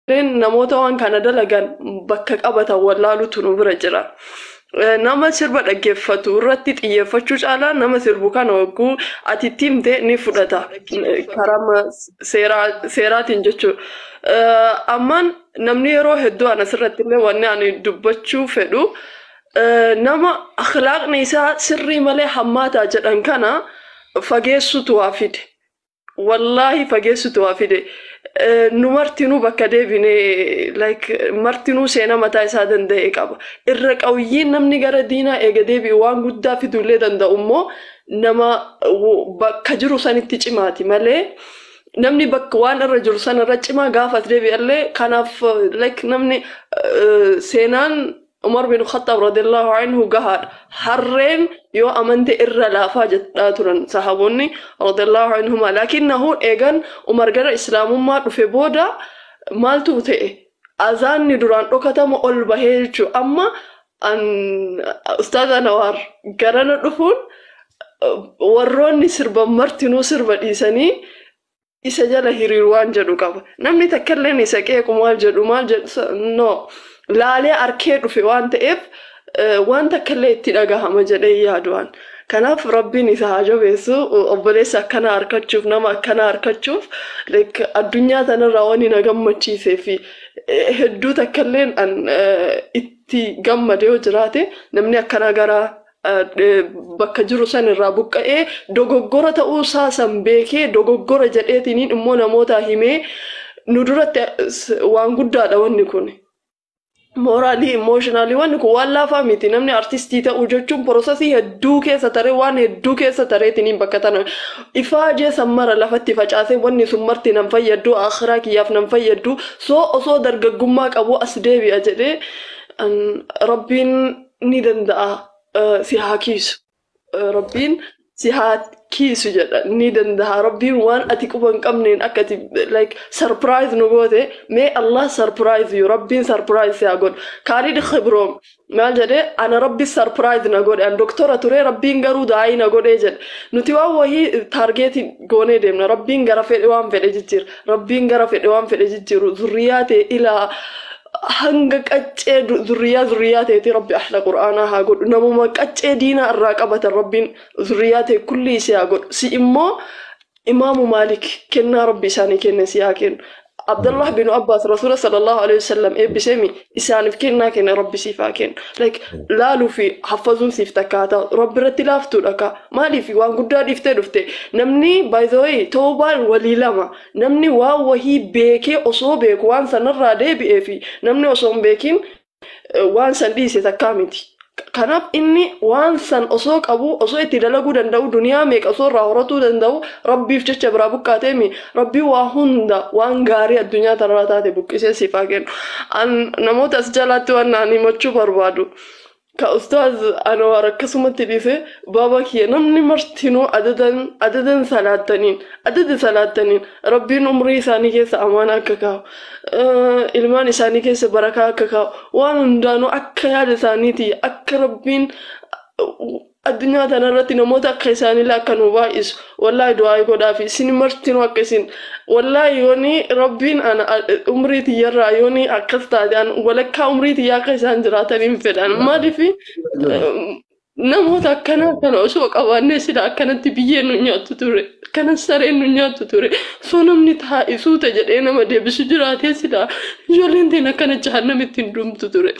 Namoota waan kana dalagan bakka qabatan wallaalutu nu bira jira. Nama sirba dhaggeeffatu irratti xiyyeeffachuu caalaa nama sirbu kana hogguu ati itti himte ni fudhata. Karaa seeraatiin jechuudha. Ammaan namni yeroo hedduu ana asirratti illee wanni ani dubbachuu fedhu, nama akhlaaqni isaa sirrii malee hammaataa jedhan kana fageessutu waa fide. Wallaahi, fageessutu waa fide. Nu martinuu bakka deebine, like, martinuu seenaa mataa isaa danda'e qaba. Irra qawiyyiin namni gara diinaa eega deebi'u waan guddaa fidullee danda'u immoo nama bakka jiru sanitti cimaati malee, namni bakka waan irra jiru sana irra cimaa gaafas deebi'allee. Kanaaf, like, namni seenaan Umar bin Khattab radiyallahu anhu gahaadha. Harreen yoo amante irra laafaa jedhaa turan sahaboonni radiyallahu anhuma. Lakinnahu eegan Umar gara Islaamummaa dhufe booda maaltu ta'e? Azaanni duraan dhokatama ol bahee jechuudha. Amma an Ustaaz Anwaar garana dhufuun warroonni sirban martinuu sirba dhiisanii isa jala hiriiru waan jedhu qaba. Namni takkalleen isa qeequ maal jedhu maal jedhu, no, laalee arkee dhufe waan ta'eef waan takkallee itti dhagahama jedhee yaadu waan. Kanaaf Rabbiin isa haa jabeessu. Obboleessa akkanaa harkachuuf, nama akkanaa harkachuuf, like, addunyaa tanarraa wanni na gammachiisee fi hedduu takkalleen an itti gammade yoo jiraate, namni akkanaa gara bakka jiru san irraa buqqa'ee dogoggora ta'uu isaa san beekee dogoggora jedheetiniin immoo namoota himee nu duratti waan guddaadha wanni kun. Morally, emotionally, wanni kun waan laafaa miti. Namni artistii ta'uu jechuun processii hedduu keessa taree, waan hedduu keessa tareetiniin bakka tana ifaajee san mara lafatti facaasee, wanni sun marti nan fayyaddu, akhiraa kiyyaaf nan fayyaddu, soo osoo dargaggummaa qabu as deebi'a jedhee, Rabbiin ni danda'a, si haa kiisu. Rabbiin si haa kiisu jedha. Ni danda'a Rabbiin waan ati quba hin qabneen akka ati, like, surprise nu goote. May Allah surprise you. Rabbiin surprise si haa godhu. Kaalid Khibroom maal jedhe? Ana Rabbi surprise na godhe. An doktora ture, Rabbiin garuu daa'ii na godhee jedhe. Nuti waan wahii targetii goonee deemna. Rabbiin gara fedhe waan fedhe jijjiira. Rabbiin gara fedhe waan fedhe jijjiiru. Zurriyaa ta'e ilaa hanga qaccee zurriyaa ta'eeti Rabbi ahla Qur'aanaa haa godhu. Namuma qaccee diinaa irraa qabatan Rabbiin zurriyaa ta'e kulli isii haa godhu. Si immoo Imaamu Maalik kennaa Rabbi isaanii kenne si haa kennu. Abdullah bin Abbas Rasuula sallallahu alaihi wasallam eebbiseemi isaaniif kennaa kenne Rabbi siif haa kennu. Like, laaluu fi haffazuun siif takka haa ta'u. Rabbi irratti laaftuudha ka. Maaliif waan guddaa dhiiftee dhufte? Namni, by the way, toobaan walii lama. Namni waan wahii beekee, osoo beeku waan sanarraa deebi'ee fi namni osoo hin beekin waan san dhiise takkaa miti. Kanaaf inni waan san osoo qabu, osoo itti dalaguu danda'u, duniyaa meeqa osoo irraa horatuu danda'u, Rabbiif jecha biraa buqqaateemi. Rabbii waa hunda waan gaarii addunyaa tanarraa taate buqqisee siif haa kennu. An namoota as jalaatti waan naan himachuu barbaadu. Ka Ustaaz Anwaar akkasumatti dhiise, baaba kiyya namni martinuu adadan adadan salaattaniin adada salaattaniin Rabbiin umrii isaanii keessa amaana akka kaa'u, ilmaan isaanii keessa barakaa akka kaa'u, waan hundaanuu akka yaada isaaniiti akka Rabbiin addunyaa tanarratti namoota akka isaaniillee akka nu baay'isu, wallaahi, du'aa godhaa fi isin martinuu akka isin, wallaahi, yooni Rabbiin ana umrii tiyyarraa yooni akkas taate, an walakkaa umrii tiyyaa akka isaan jiraataniin fedhan. Maaliif namoota akkanaa kana osoo qabaannee sila akkanatti biyyeen nu nyaattu ture, akkana sareen nu nyaattu ture. Osoo namni taa'e suuta jedhee nama deebisu jiraatee sila ijoolleen teen akkana jahannamitti hin dhumtu ture.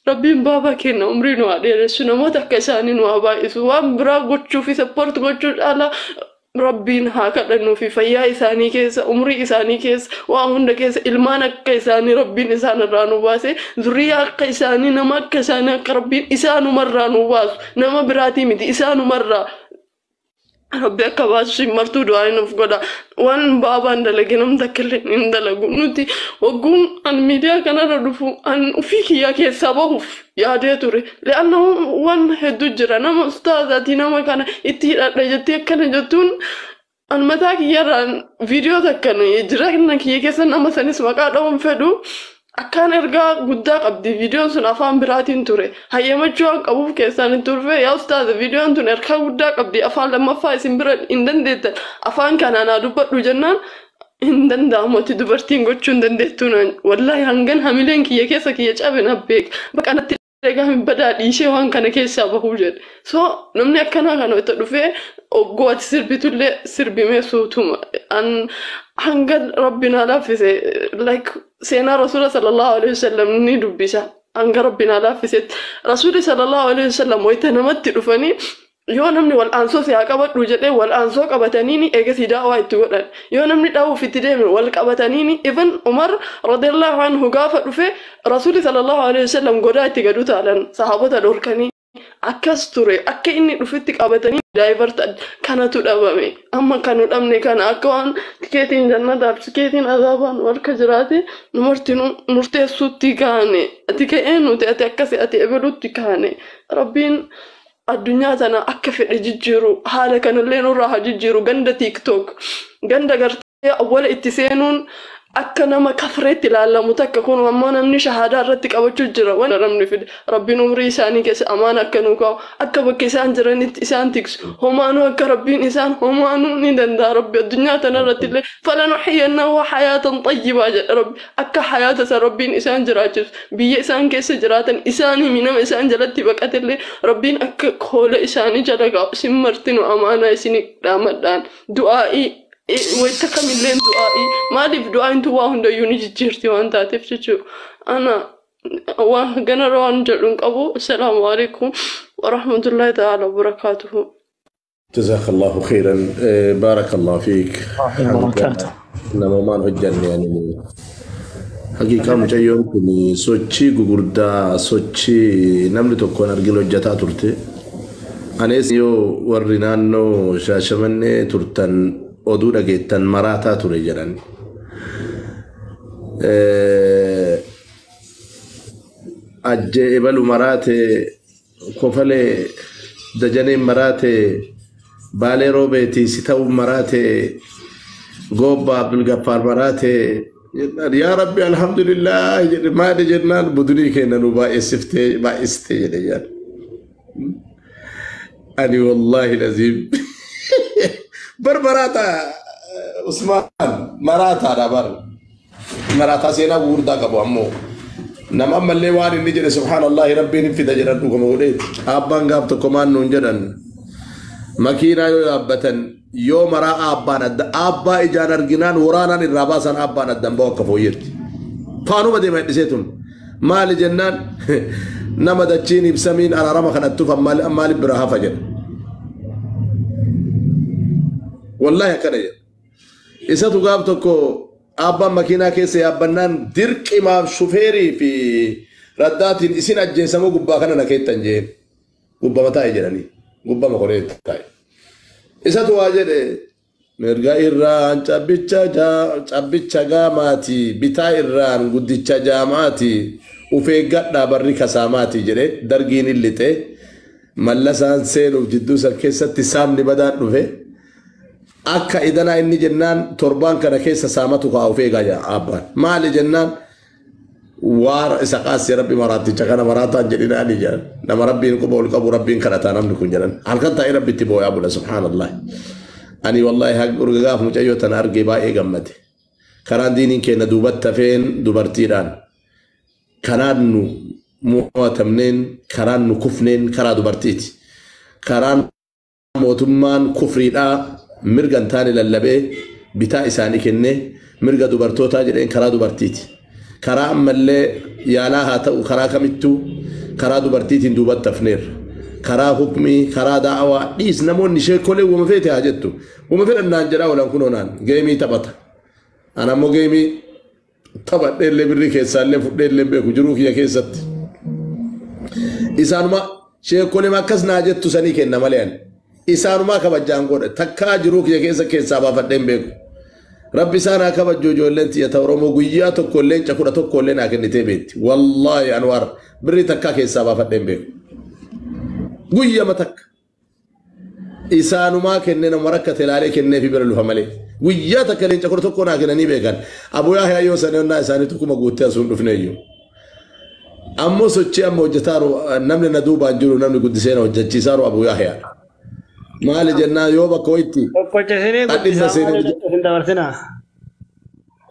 Rabbiin baabaa keenya umrii nu haa dheeressu, namoota akka isaanii nu haa baay'isu. Waan biraa gochuu fi support gochuu caalaa Rabbiin haa kadhannuu fi fayyaa isaanii keessa, umrii isaanii keessa, waan hunda keessa ilmaan akka isaanii Rabbiin isaan irraa nu baase, zurriyaa akka isaanii, nama akka isaanii akka Rabbiin isaanumarraa nu baasu, nama biraatii miti, isaanumarraa Rabbi akka baasu martuu du'aa nuuf godha. Waan baabaan dalage namni takka illee hin dalagu. Nuti wagguun an miidiyaa kanarra dhufu an ofii kiyyaa keessaa bahuuf yaadee ture. Le'anna waan hedduu jira. Nama ustaazaati nama kana itti hidhadha jettee akkana jettuun, an mataa kiyyarraan viidiyoo takkan jireenya kiyya keessa nama sanis maqaa dha'uun fedhu akkaan ergaa guddaa qabdi. Viidiyoon sun afaan biraatiin ture. Hayyamachuu waan qabuuf keessaan itti turfe. Yaa ustaaza, viidiyoon tun ergaa guddaa qabdi, afaan lammaffaa isin bira hin dandeettan, afaan kanaan haa dubbadhu jennaan. Hin danda'amu, ati dubartiin gochuu hin dandeettu naan. Wallaahi hangan hamileen kiyya keessa kiyya cabe na beeka. Baqa natti dhagahame, badaa dhiishee waan kana keessaa bahuu jedhe. So namni akkanaa kana itti dhufee oggoo ati sirbitullee sirbimee suutuma. An hanga Rabbi naa laaffise, like seenaa Rasuula sallallahu alaihi wasallam ni dubbisa. Hanga Rabbi naa laaffisetti. Rasuulli sallallahu alaihi wasallam wayita namatti dhufanii, yoo namni wal'aansoo si haa qabadhu jedhee, wal'aansoo qabataniini eegasii daawaa itti godhan. Yoo namni dhahuuf itti deeme, wal qabataniini. Even Umar radiyallahu anhu gaafa dhufe, Rasuulli sallallahu alaihi wasallam godaa itti gadu taalan, sahaabota dhorkanii. Akkas ture, akka inni dhufetti qabatanii divert kanatu dhabame. Amma kan nu dhabne kana, akka waan tikeetiin jannataaf tikeetiin azaabaan harka jiraate nu martinuu murteessuutti kaane. Ati ka'ee nuti ati akkasi ati ebelutti kaane. Rabbiin addunyaa tana akka fedhe jijjiiru, haala kanallee nurraa haa jijjiiru. Ganda TikTok, ganda gartee awwala itti seenuun akka nama kafreetti ilaalamu takka kun ammoo namni shahaadaa irratti qabachuu jira. Wanta namni fide, Rabbiin umrii isaanii keessa amaan akka nuu kaa'u, akka bakka isaan jiranitti isaan tiksu. Homaanuu akka Rabbiin isaan homaanuu ni danda'a. Rabbi addunyaa tana irratti illee falanuhiyyannahu hayaatan xayyibaa jedha. Rabbi akka hayaata isa Rabbiin isaan jiraachisu, biyya isaan keessa jiraatan isaanii nama isaan jalatti baqatellee Rabbiin akka koola isaanii jala kaa'u. Isin martinu amaanaa isinii dhaamadhaan du'aa'ii wayita kamilleen du'aa'ii. Maaliif du'aa'iin waa hundayyuu ni jijjiirti waan taateef jechuudha. Ana waan ganarra waan jedhu hin qabu. Assalaamu alaikum warahmatullahi ta'ala wabarakaatuhu. جزاك الله خيرا، بارك الله فيك. وبركاته. Namumaan hojjanne ani haqiiqaa mucayyoon kun sochii gugurdaa, sochii namni tokkoon argin hojjataa turte. Anis yoo warri naannoo Shaashamannee turtan oduu dhageettan, maraataa ture jedhan. Ajjee ebalu maraate, kofalee dajaneen maraate, baalee roobeetii si ta'uu maraate, goobba Abdulgaffaar maraate jennaan, yaa Rabbi alhamdulillah jedhe. Maali jennaan, budunii kenna nu baay'isiftee baay'istee jedhe jedhan. Ani wallahi laziim bar maraata Usmaan maraataadha bar, maraataa seenaa gurguddaa qabu. Ammoo nama ammallee waan inni jedhe subhaanallahi, Rabbiin hin fida jedhan, dhuguma godheeti. Abbaan gaaf tokko maan nuun jedhan, makiinaa yoo yaabbatan, yoo maraa abbaan adda abbaa ijaan arginaan waraanaan irraa baasan, abbaan addan bahu akka fooyyetti faanuma deema hidhisee. Tun maali jennaan, nama dachiin ibsamiin araarama kadhattuuf maaliif bira hafa jedha. Wallahi akkana jedha. Isatu gaaf tokko abbaan makiinaa keessa yaabbannaan dirqimaaf shufeerii fi raddaatiin isin ajjeesamuu gubbaa kana na keettan jeen, gubbama taa'e jedhanii gubbama koree taa'e. Isatu waa jedhe, mirga irraan cabbicha gaamaati, bitaa irraan guddicha jaamaati, uf eeggadhaa barri kasaamaati jedhe. Dargiin illixe, mallasaan seenuuf jidduu san keessatti saamni badaan dhufe. Akka idanaa inni jennaan torbaan kana keessa saamatu kaa of eegaa jira abbaan. Maali jennaan, waara isa qaasii Rabbi maraaticha kana maraataan jedhinaani jedhan. Nama Rabbiin quba ol qabu, Rabbiin kadhataa namni kun jedhan. Halkan taa'ee Rabbitti boo'aa bula, subhaanallah. Ani wallahi urgagaaf mucayyoo tana argee baay'ee gammade. Karaan diiniin keenya duubatti hafeen dubartiidhaan. Karaan nu mo'atamneen, karaan nu kufneen karaa dubartiiti. Karaan mootummaan kufriidhaa mirga hin taane lallabee bitaa isaanii kennee mirga dubartootaa jedheen karaa dubartiiti. Karaa ammallee yaalaa haa ta'u, karaa kamittuu karaa dubartiitiin duubatti hafneerra. Karaa hukmii, karaa daawaa dhiis, namoonni sheekolee wama feete haa jettu. Wama fedhan naan jedhaa oolan, kunoo naan geemii taphata. Ana ammoo geemii taphadhee illee birrii keessaallee fudhee illee beeku jiruu kiyya keessatti. Isaanuma sheekolee akkas naa jettu sanii kenna malee ani. Isaanumaa kabajaan godha, takkaa jiruu kiyya keessa keessaa baafadhee hin beeku. Rabbi isaan haa kabajju. Ijoolleen xiyya Oromoo guyyaa tokko illee 11 illee naa kennitee beekti. Wallaahi Anwaar birrii takkaa keessaa baafadhee hin beeku. Guyyama takka. Isaanumaa kennee nama rakkate ilaalee kennee fi bira lufa malee. Guyyaa takka leenca 11 naa kennanii beekan. Abuu Yaahiyaa yoo sanannaa isaanii tokkuma guuttee asuun dhufne iyyuu. Ammoo sochii amma hojjetaaru, namni na duubaan jiru, namni guddisee na hojjechiisaaru Abuu Yaahiyaa. Maali jennaan, yoo bakka wayitti Tokkocha isinii dhibba guddisaa seenee malee hin dabarsinaa.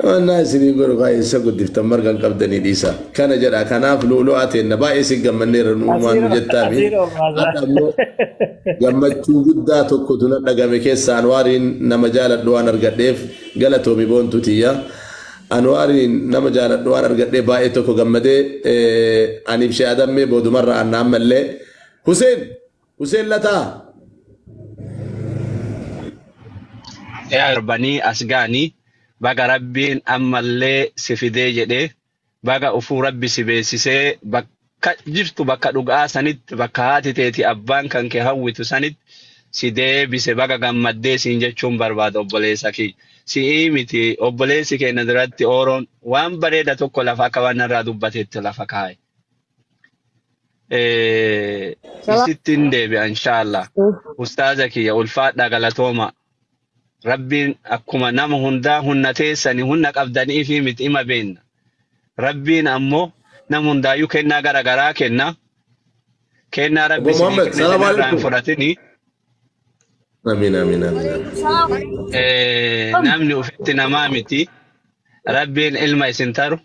Wannaa isinii godhu kaa eessa guddiftan margan qabdanii dhiisa. Kana jedha kanaaf lu'ulu'aa teenna baay'ee si gammanneerra nuumaan nu jettaami. Hadha ammoo gammachuu guddaa tokkotu na dhagame keessa Anwaariin nama jaaladhu waan argadheef galatoomi boontu tiyya. Anwaariin nama jaaladhu waan argadheef baay'ee tokko gammadee aniif shee adammee boodumarra anna ammallee. Huseen Huseen Lataa. Yaa darbanii as ga'anii baga rabbiin ammallee si fidee jedhee baga ufuu rabbi si beeksisee bakka jirtu bakka dhugaa sanitti bakka haati teeti abbaan kan kee hawwitu sanitti si deebise baga gammaddee siin jechuun barbaada obboleessa kiyya. Si'ii miti obboleessi keenya duratti ooroon waan bareeda tokko lafa akka waan irraa dubbateetti lafa kaa'e. Isitti hin deebi'a inshaallah. Ustaaza kiyya ulfaadhaa galatooma. Rabbiin akkuma nama hundaa hunna teessanii hunna qabdanii fi miti ima beenna. Rabbiin ammoo nama hundaayyuu kennaa gara garaa kenna. Kennaa rabbi Obbo isinii Muhammad, kenne salaam sanarraa hin alaikum. fudhatini. Amiin amiin amiin amiin. Namni ofitti namaa miti. Rabbiin ilma isin taru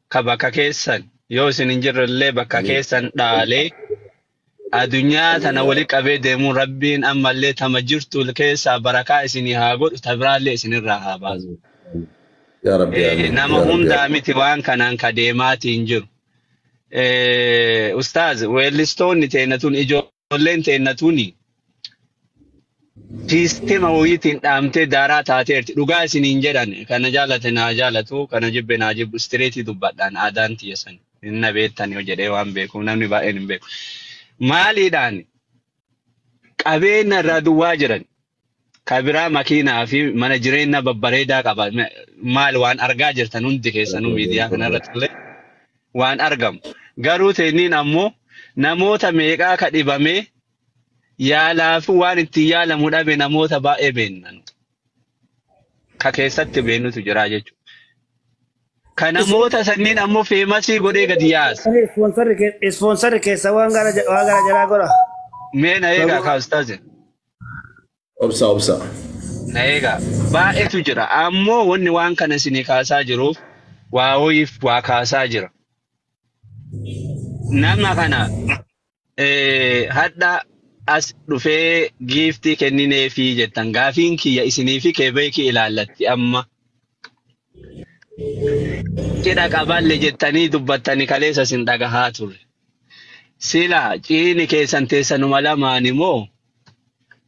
ka bakka keessan yoo isin hin jirre illee bakka keessan dhaalee addunyaa tana wali qabee deemuun rabbiin ammallee tama jirtu keessaa barakaa isinii haa godhu ta biraallee isinirraa haa baasu. Yaa Rabbi amiin. Nama Yaa Rabbi hundaa amiin. miti waan kanaan ka deemaatiin jiru. Ustaaz weellistoonni teennatuun ijoolleen teennatuuni siistema wayiitiin dhaamtee daaraa taateerti. Dhugaa isiniin jedhan kana jaalate naa jaalatu kana jibbe naa jibbu istireetii dubbadhaan aadaan tiyya san hin na beektan yoo jedhee waan beekuuf namni baay'een hin beeku. Maaliidhaan qabeenya irraa duwwaa jiran kabiraa makiinaa fi mana jireenyaa babbareedaa qaba. Maal waan argaa jirtan hundi keessanuu miidiyaa kanarratti illee waan argamu. Garuu teenniin ammoo namoota meeqaa ka dhibamee yaalaa fi waan ittiin yaalamu dhabe namoota baay'ee beennan. Ka keessatti beennutu jira jechuudha. Ka namoota sanniin ammoo feemasii godhee gadi yaasa. Ispoonsarri keessa waan gara jalaa godha. Mee na eegaa kaastaaze. Obsa obsa. Na eegaa baay'eetu jira. Ammoo wanni waan kana isinii kaasaa jiruuf waa wayiif waa kaasaa jira. Nama kana hadha as dhufee giiftii kennineefii jettan gaafiin kiyya isinii fi keebeekii ilaallatti amma. Cidha qaballe jettanii dubbattanii kaleessa isin dhagahaa turre. Sila ciini keessan teessanuma lamaan immoo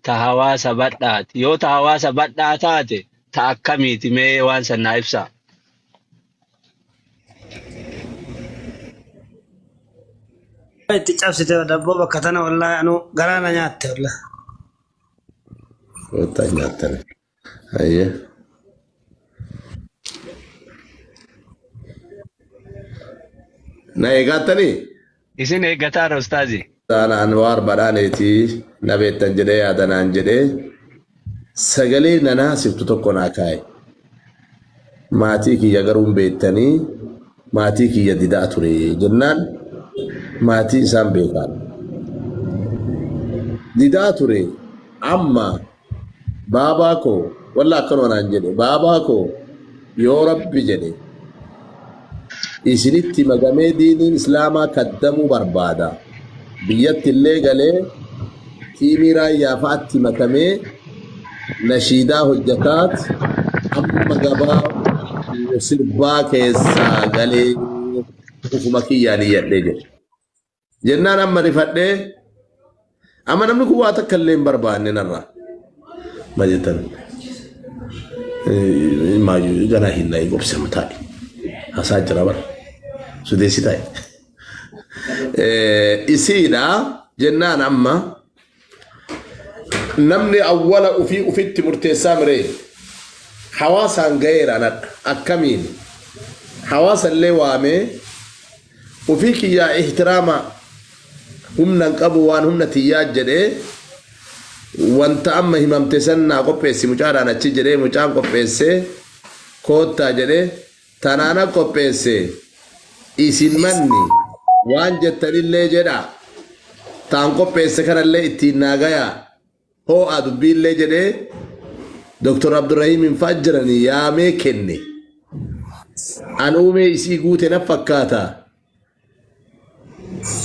ta hawaasa badhaati. Yoo ta hawaasa badhaa taate ta akkamiiti mee waan san naa ibsaa. Itti cabsite dabboo bakka tana wallaahi anuu garaa na nyaatte wallaahi. Kottaa nyaattan. Ayyee. Na eegaattanii? Isin eeggataara ustaazi. Taana Anwaar badhaaneetii na beektan jedhee yaadanaan jedhee sagalee nanaa siftu tokko naa kaa'e. Maatii kiyya garuu hin beektanii maatii kiyya didaa ture jennaan maatii isaan beekan. Didaa ture amma baabaa koo walla akkanuma naan jedhe baabaa koo yoo rabbi jedhe isinitti magamee diiniin islaamaa kaddamuu barbaada. Biyyatti illee galee tiimii raayyaa fa'aatti makamee nashiidaa hojjetaat amma gabaa sirbaa keessaa galee ufuma kiyyaan iyyadhee jedhe. Jennaan amma rifadhee amma namni kun waa takka illee hin barbaanne narraa. Maal jettan? Maayyuu ganaa hin naayi qobsama taa'e. Hasaa jira bara. Sudeessi taa'e. Isiidha jennaan amma namni awwala ufii ufitti murteessaa miree hawaasaan ga'eera anadha akkamiin hawaasa illee waamee ufii kiyyaa ihtiraama humna hin qabu waan humna tiyyaa jedhee wanta amma himamte san naa qopheessi mucaadhaan achi jedhee mucaan qopheessee koottaa jedhee tanaana qopheesse isin manni waan jettanillee jedha taan qopheesse kanallee ittiin naa gayaa hoo'aa dubbiillee jedhee Dr. Abdurrahiim hin fa'aa jiranii yaamee kenne. An uumee isii guute na fakkaata.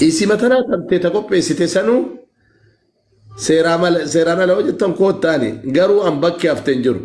Isii matanaa tantee ta qopheessite sanuu seeraan ala hojjettan koottaani, garuu an bakki hafte hin jiru.